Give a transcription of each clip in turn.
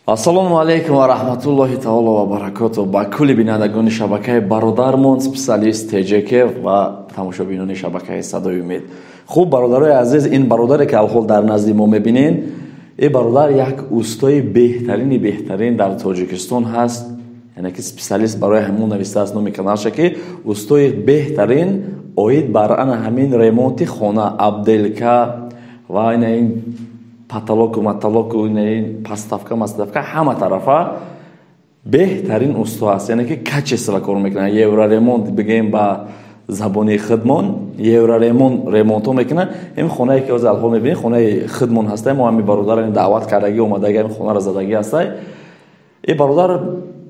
Ассалому алайкум ва раҳматуллоҳи таоло ва баракоту. Ба кулли бинандагони шабакаи Бародармон специалист ТЖК ва тамошобинони шабакаи Садои Умед. Хуб, бародарои азиз, ин бародаре ки алҳол дар назди мо мебинен, ин бародар як устои беҳтарини беҳтарин дар Тоҷикистон ҳаст, яъне ки специалист барои ҳамон навистааст номи каналша, ки устои беҳтарин оид бар ана ҳамин ремонти хона, отделка ва ина ин потолоку матолоку, ин поставка маставка, ҳама тарафа беҳтарин усто аст, яъне ки качество кор мекунад. Евроремонт бигӯем ба забони худмон, евроремонт ремонтҳо мекунад. Ин хонае ки ҳозир алҳол мебинед, хонаи худмон ҳастай. Мо ҳамин бародарро даъват кардагӣ, омадаги, ҳамин хонаро задагӣ ҳастай. Ин бародар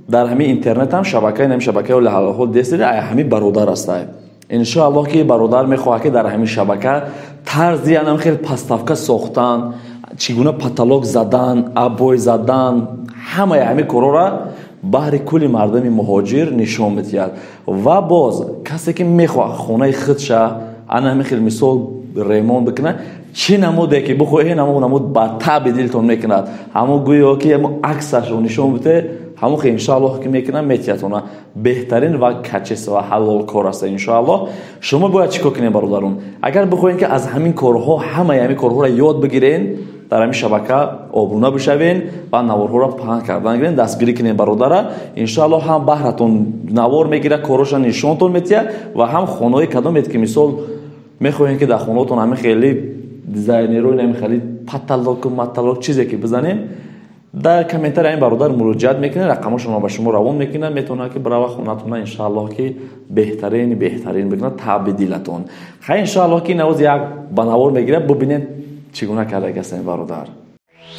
дар ҳамин интернет ҳам шабакаи ҳамин шабакаи алҳол дестида, ҳамин бародар ҳастай. Иншоаллоҳ ки бародар мехоҳад ки дар ҳамин шабака тарзи анам хел поставка сохтан, чӣ гуна потолок задан, обой задан, ҳамаи ҳамин корҳоро баҳри кулли мардуми муҳоҷир нишон медиҳад. Ва боз касе ки мехоҳад хонаи худша ана ҳамин хел мисол ремонт бикунад, чӣ намуде ки бихоҳед, ҳамон намуд ба таби дилтон мекунад. Ҳамон гӯё ки ҳамон аксашро нишон бидеҳ, ҳамон хел иншоаллоҳ ки мекунад, метиҳад она беҳтарин ва качество ва ҳалолкор аст иншоаллоҳ. Шумо бояд чӣ кор кунед, бародарон? Агар бихоҳед ки аз ҳамин корҳо, ҳамаи ҳамин корҳоро ёд бигирен, дар ҳамин шабака обуна бишавен ва наворҳоро паҳн кардан гирен, дастгирӣ кунен бародара. Иншоаллоҳ ҳам баҳратон навор мегирад, корҳоша нишонтон метиҳад ва ҳам хонаҳои кадомед ки мисол мехоҳем ки дар хонаҳотон ҳамин хеле дизайнерои ҳамин хеле потолоку матолок чизе ки бизанем, дар комментария ин бародар муроҷиат мекунед, рақамҳошонро ба шумо равон мекунад, метавонад ки барава хонатона иншоаллоҳ ки беҳтарин беҳтарин бикунад таби дилатон. Хай, иншоаллоҳ ки навоз як ба навор мегирад, бубинед чӣ гуна кардаги аст ин бародар.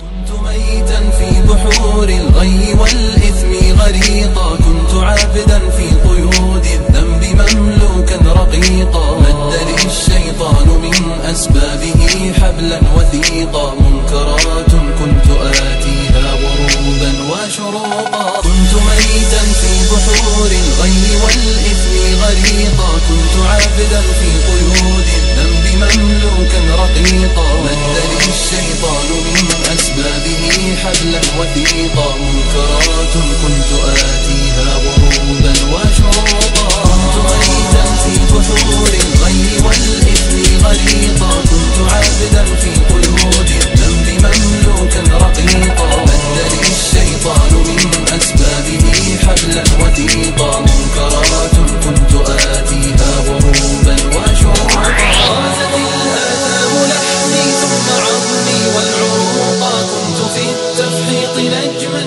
كنت ميتا في بحور الغي والإثم غريقا، كنت عابدا في قيود الذنب مملوكا رقيقا، مد لي الشيطان من أسبابه حبلا وثيقا، منكرات كنت آتيها غروبا وشروقا، كنت ميتا في بحور الغي والإثم غريقا، كنت عابدا في قيود الذنب مملوكا رقيقا، مد لي الشيطان من أسبابه حبلا وثيقا، منكرات كنت آتيها غروبا وشروقا، كنت ميتا في بحور الغي والإثم غريقا، كنت عابدا في قيود الذنب مملوكا رقيقا، مد لي الشيطان من أسبابه حبلا وثيقا، منكرات كنت آتيها غروبا وشروقا، غازت الآثام لحمي ثم عظمي والعروقا، كنت في التفحيط نجما.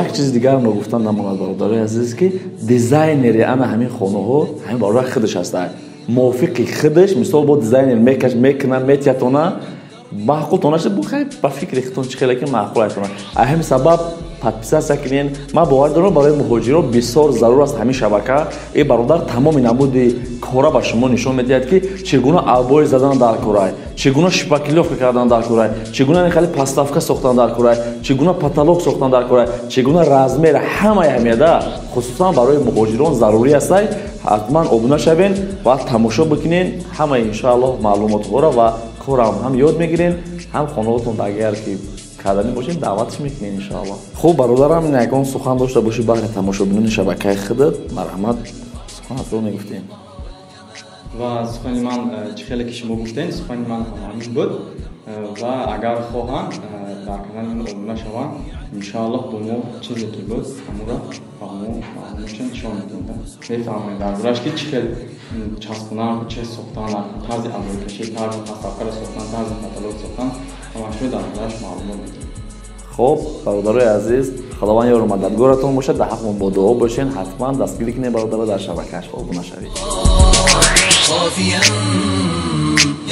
Як чизи дигар ногуфтан намонад, бародарои азиз, ки дизайнери ана ҳамин хонаҳо ҳамин бародар худаш ҳастад. Мувофиқи худаш мисол бо дизайнер мекаш мекунад, метиҳатона маъқултона шуд, бо хай ба фикри худтон чӣ хеле ки маъқул айтона. Аз ҳамин сабаб подписаться кунен. Ман бовар дорам, барои муҳоҷирон бисёр зарур аст ҳамин шабака. Ин бародар тамоми намуди кора ба шумо нишон медиҳад, ки чӣ гуна обои задан дар корай, чӣ гуна шпаклёвка кардан дар корай, чӣ гуна хеле поставка сохтан дар корай, чӣ гуна потолок сохтан дар корай, чӣ гуна размер, ҳамаи ҳамеда хусусан барои муҳоҷирон зарурӣ астай. Ҳатман обуна шавен ва тамошо бикунен ҳамаи иншоаллоҳ маълумотҳоро ва корам ҳам ёд мегирен, ҳам хонаҳотон агар ки карданӣ бошем, даъватш мекунем иншоаллоҳ. Хуб, бародарам, ягон сухан дошта бошӣ баҳри тамошобинони шабакаи худат, марҳамат, суханатро мегуфтем. Ва сухани ман, чӣ хеле ки шумо гуфтем, сухани ман ҳам ҳамин буд. Ва агар хоҳанд, дар канали ман обуна шаванд, иншоаллоҳ бо мо чизе ки буд, ҳамонро ба мо маълумотша нишон медиҳем, мефаҳмем дар бораш ки чӣ хел часпонан, чӣ сохтан, тарзи обойкашӣ, тарзи поставкаро сохтан, тарзи потолок сохтан, ҳамашро дар бораш маълумот медиҳем. Хуб, бародарои азиз, Худованд ёру мададгоратон бошад, дар ҳаққмон бо дуо бошен, ҳатман дастгирӣ кунед бародаро, дар шабакааш обуна шавед. صافيا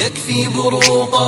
يكفي بروقا.